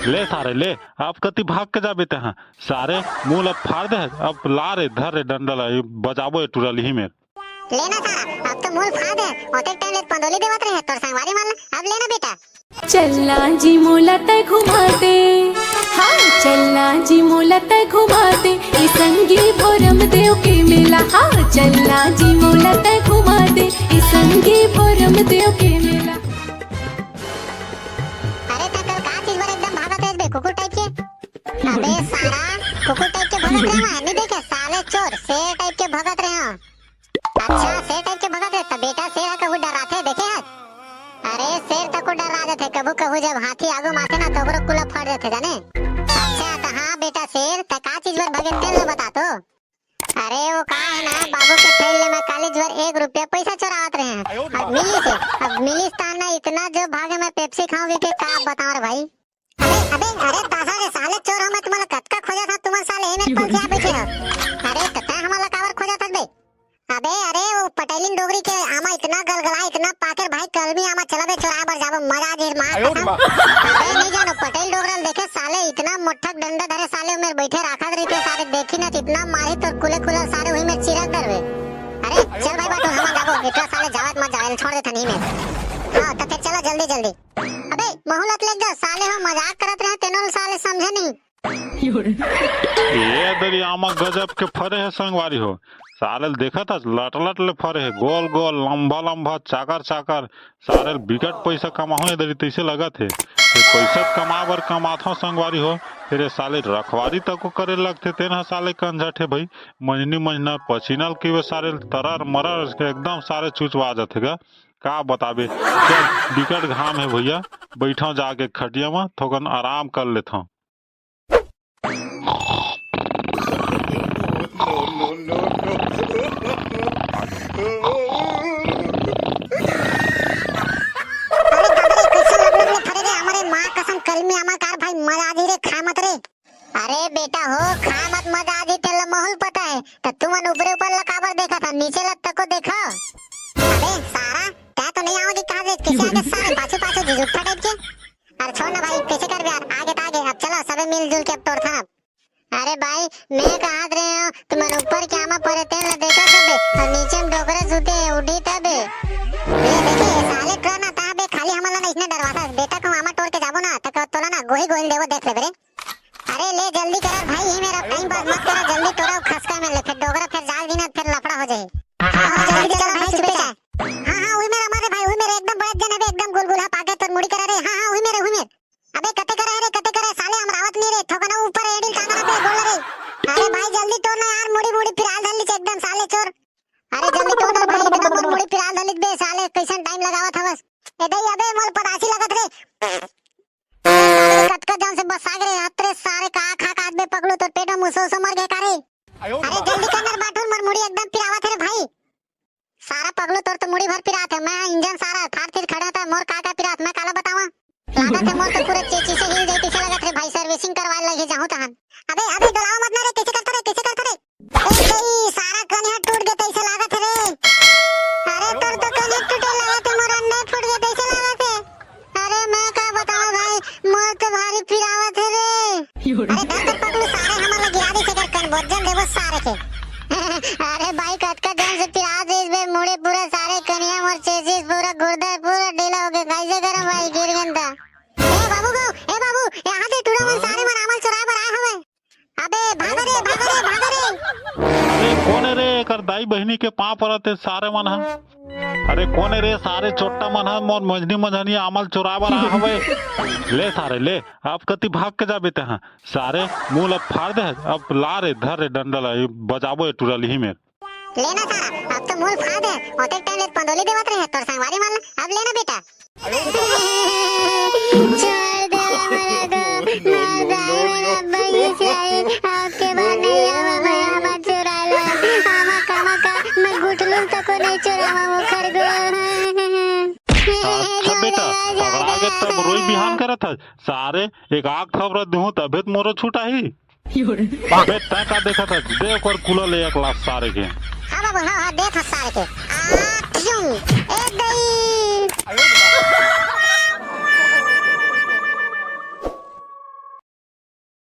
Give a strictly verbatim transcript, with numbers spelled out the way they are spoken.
ले सारे ले, अब कति भाग के जाबे तेहा? सारे मुंह ला फाड़ दे। अब ला रे, धर रे डंडा ला, ये बजाबो ये टुरा लिही मेर। ले ना सारा, अब तो मुंह फाड़ दे, ओतेक टाइम ले पंदोली देवत रहे तोर संगवारी मन ला। अब ले ना बेटा। चलना जी मोला तै घुमा दे, हाँ चलना जी मोला तै घुमा दे, ए संगी भोरम देव के मेला। हाँ चलना जी मोला तै घुमा दे, ए संगी भोरम देव के मेला। अरे त कल का चीज बर एकदम भागत रहे बे, कुकुर टाइप के? अबे सारा, कुकुर टाइप के भगत रहे, मैं नहीं देखे साले चोर, शेर टाइप के भगत रहे हो। अच्छा, शेर टाइप के भगत रहे, त बेटा शेर ह कभू डराथे, देखे हस? अरे शेर तको डरा जाथे, कभू कभू जब हाथी आगू माथे ना तो ओकरो कुला फट जाथे जाने। अच्छा त हाँ बेटा शेर, त का चीज बर भगे तेन ल बता तो। अरे वो का है ना, बाबू के थैल ले मैं कालीज बर एक रुपया पैसा चोरावत रहे हैं। अब मिलिस हे, अब मिलिस त ना इतना जो भागे मैं पेप्सी खाऊं के का बताऊं रे भाई। अबे अबे अरे दादा रे साले चोर हो, मैं तुम्हारा कतका खोजा था, तुम साले ए मेरे पलथिया बैठे हो। अरे त तै हमारा काबर खोजा था बे? अबे अरे वो पटेलिन डोगरी के आमा इतना गलगला, इतना पाकेर भाई, कलमी आमा चला बे चोराए बर जाबो, मजा आ जाही मार कसम। अबे नहीं जानो पटेल डोगरा ल देखे साले इतना मोटक डंडा धरे साले उमेर बैठे राखत रहिथे सारे, देखी ना इतना मारही तोर कुले कुला सारे उही मेर चिरक डरबे। अरे चल भाई बाटू हम जाबो, इतना साले जावत मत जावे, छोड़ देथन ही में। हाँ त फिर चलो जल्दी जल्दी। अबे महू ल त लेग जा साले, हो मजाक करत रहे तेनो ल साले समझे नहीं। ए दरी आमा गजब के फरे हे संगवारी हो। साले ल देखत हस लट लट ले फरे हे, गोल गोल, लंबा लंबा, चाकर चाकर। साले ल बिकट पैसा कमाहूं ए दरी तइसे लगत हे। ए पैसा कमा बर कमाथों संगवारी हो, फिर ए साले रखवारी तको करे लगथे, तेन ह साले कंझट हे भाई। मंझनी मंझना पसीना ल कहिबे साले ल तरर मरर के एकदम साले चुचवा जाथे गा। का बताबे, चल बिकट घाम हे भैया, बैठो जाके खटिया म थोकन आराम कर लेथो। अरे बाप रे, कैसे लग लग ले फरे रे, हमारे माँ कसम कलमी आमा कार भाई मजा आ जी रे, खा मत रे। अरे बेटा हो, खा मत मजा आ जी, तेला महू ल पता है, त तुमन ऊपरे ऊपर ला काबर देखा था, नीचे ला तको देखो। अबे सारा, तै तो नहीं आओगे कहा रे, कैसे आगे सारे पाछू पाछू झुझुट्ठा टाइप के। अरे छोड़ ना भाई, कैसे कर यार, आगे त आगे, अब चलो सबे मिलजुल के अब तोड़थन अब। अरे भाई, मैं कहत रहे हूँ, तुमन ऊपर क्या में परे तेन ला देखा तबे, और नीचे में डोकरा सूते हैं, उठी तबे। ये देखे, ये साले टुरा ना ता बे, खाली हमन ला ना इसने डरवाता, बेटा को मामा टोर के जाबो ना, तक तोला ना गोही गोही देबो, देख लेबे रे। अरे ले जल्दी कर भाई, ही मेरा टाइम पास मत करा, जल्दी टोरा खसका में ले, फिर डोकरा फिर जाल दी ना, फिर लफड़ा हो जाए। हाँ, हाँ, जल्दी चलो भाई, चुपे जा। हाँ, हाँ, उही मेर अमर रे भाई, उही मेर एकदम बड़े जन अबे, एकदम गुलगुला पाके तोर मुड़ी करा रे। हाँ, हाँ, उही मेर, उही मेर। अबे कते करा है रे, कते करा है साले, हम रावत नहीं रे, थोकना ऊपर एडिल टांगना पे बोल रे। अरे भाई जल्दी तोड़ ना यार, मुड़ी मुड़ी पिराल धर लीचे एकदम साले चोर। अरे जल्दी तोड़ ना भाई, एकदम मोर मुड़ी पिराल धर लीच बे साले, कैसन टाइम लगावत हवस। ए दई अबे मोर पदासी लगत रे। अरे साले कतका जन से बसा गे रे, अतरे सारे का खा खा बे पगलू, तोर पेट में मुसो मुसो मर गए का रे? अरे जल्दी कर ना बाटुल, मोर मुड़ी एकदम पिरावत है रे भाई। सारा पगलू तोर तो मुड़ी भर पिरात है, मैं इंजन सारा थार थीर खड़ा था, मोर का का पिरात मैं काला बतावा। लागत है मोर तो पूरा चेची से हिल जाई तैसे लागत रे भाई, सर्विसिंग करवाए लगे जाहूं तहन। अबे अबे डोलावा मत ना रे, कैसे करता रे, कैसे करता रे? ए गई सारा कनिया टूट गए तैसे लागत है रे। अरे तोर तो कनिया टूटे लागत है, मोर अंडे फूट गए तैसे लागत है। अरे मैं का बतावा भाई, मोर तो भारी पिरावत है रे। अरे धर कर पकड़ू सारे, हमर ला गिरा दी से कर कन बोझन देबो सारे के। अरे भाई कतका जन से पिरात रहिस बे, मुड़ी पूरा सारे कनिया मोर चेचिस पूरा गुर्दा पूरा ढीला हो गए, कैसे करम भाई गिर गन ता। ए बाबू गो, ए बाबू, यहाँ दे टूरा मन सारे मन आमल चुराए बर आए हवे। अबे भाग रे, भाग रे, भाग रे। अरे कोन है रे, एकर दाई बहिनी के पांव परत हे सारे मन ह। अरे कोन है रे सारे चोट्टा मन ह, मोर मझनी मझनी आमल चोराए बर आ हवे। ले सारे ले, अब कति भाग के जाबे तेहा। सारे मुंह ला फाड़ दे, अब ला रे, धर रे डंडा ला, ये बजाबो ये टुरा लिही मेर। लेना सारा, अब तो मुंह फाड़ दे, ओतेक टाइम ले पंदोली देवत रहे तोर संगवारी मन, अब लेना बेटा। छोड़ दे हमरा को, मैं जाए मेरा बहिनी से आई, आपके बाद नहीं आवा, मैं आमा चुरा लो, आमा कामा का, मैं गुटलू तको नहीं चुरावा वो खरगो। अच्छा बेटा, पकड़ा के तब रोई बिहान करत हस। सारे एक आग थपरा दूं तबे त मोरो छुटाही। बे तै का देखत हस? दे ओकर कुला ले एक लात सारे के। हाँ बाबू, हाँ, हाँ, देख सारे के। आ, क्यों? ए दई।